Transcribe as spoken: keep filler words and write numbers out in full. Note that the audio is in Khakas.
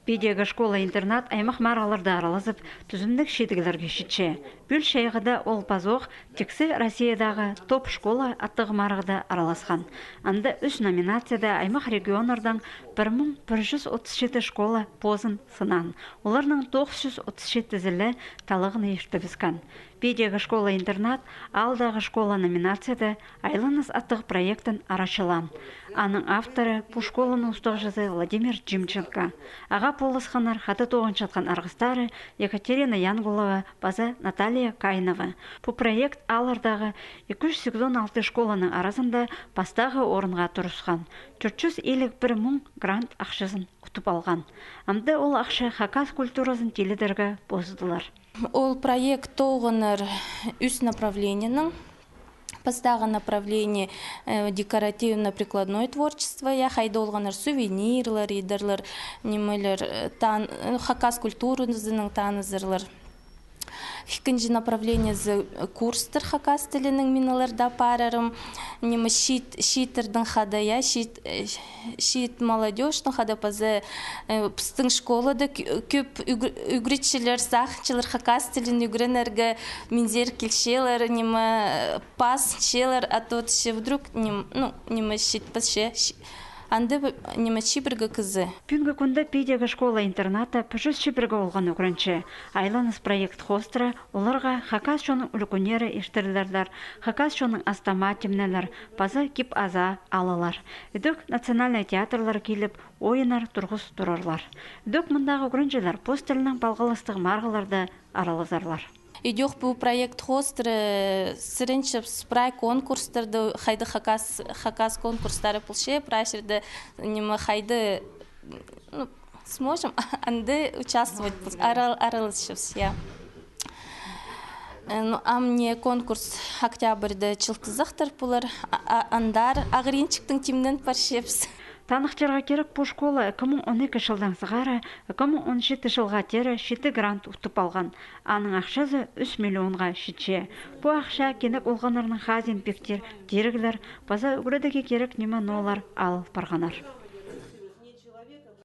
Пиидегі школа-интернат аймах марығларда аралазып, тӱзімніг чидіглерге читче. Пӱӱл чайғыда ол пазох тиксі Россиядағы «Топ школа» аттығ марығда араласхан. Анда ӱс номинацияда аймах регионнардаң пір муң пір чӱс отыс читі школа позын сынаан. Оларның тоғыс чӱс отыс читізі ле таллағны иртібіскен. Пиидегі школа-интернат «Аалдағы школа» номинацияда «Айланыс» аттығ проектін арачылаан. Аның авторы пу школаның устағҷызы Владимир Димченко. Ағаа полысханнар хада тоғынчатхан арғыстары Екатерина Янгулова паза Наталья Каинова. Пу проект ааллардағы ікі чӱс сигізон алты школаның аразында пастағы орынға турысхан. Тӧрт чӱс илиг пір муң грант ахчазын утып алған. Амды ол ахча хакас культуразын тилідерге позыдылар. Ол проект тоғынар ӱс направлениенің. Пастағы направление, э, декоративно-прикладное творчество, я, хайда олғаннар сувенирлар идерлер, нимелер, э, тан-, э, хакас культуразының танызарлар. Ікінҷі направлениезі, э, курстар хакас тілінің миналарда парарым. Ниме чиит, чииттердің хада, я, чиит, э, чиит молодёжьтың хада паза, э, пістің школада кӧ-, кӧп ӱг-, ӱгретчілер, сағынчалар хакас тілін ӱгренерге, минзер килчелер, ниме, э, пас челер, а то че вдруг ним-, ну, ниме читпесче, чи-, анда б-, ниме чибіргі кізі. Пӱӱнгі кӱнде пиидегі школа-интернатта пір чӱс чибіргі олған ӱгренчі. «Айланыс» проект хоостыра оларға хакас чонның ӱлӱкӱннері иртірілерлер, хакас чонның ас-тамаа тимнелер, паза кип-азаа алылар. Ідӧк национальный театрлар киліп, ойыннар турғыс турарлар. Ідӧк мындағы ӱгренҷілер пос тілінең палғалыстығ марығларда аралазарлар. Ідӧк пу проект хоостыра сіренчебіс прай конкурстарда, хайда хакас, хакас конкурстары полча, прай чирде, ниме, хайда, ну, сможем, анда участвовать пол-, арал-, араласчабыс, я. Э, ну, ам не конкурс октябрьда чылтызахтар полар, а, а, андар ағыринчиктең тимнен парчабыс. Таныхтирға кирек, пу школа ікі муң он ікі чылдаң сығара ікі муң он читі чылға теере читі грант утып алған. Аның ахчазы ӱс миллионға читче. Пу ахча кинек олғаннарның хазиин пиктир тиріглер паза ӱгредіге кирек ниме-ноолар ал парғаннар.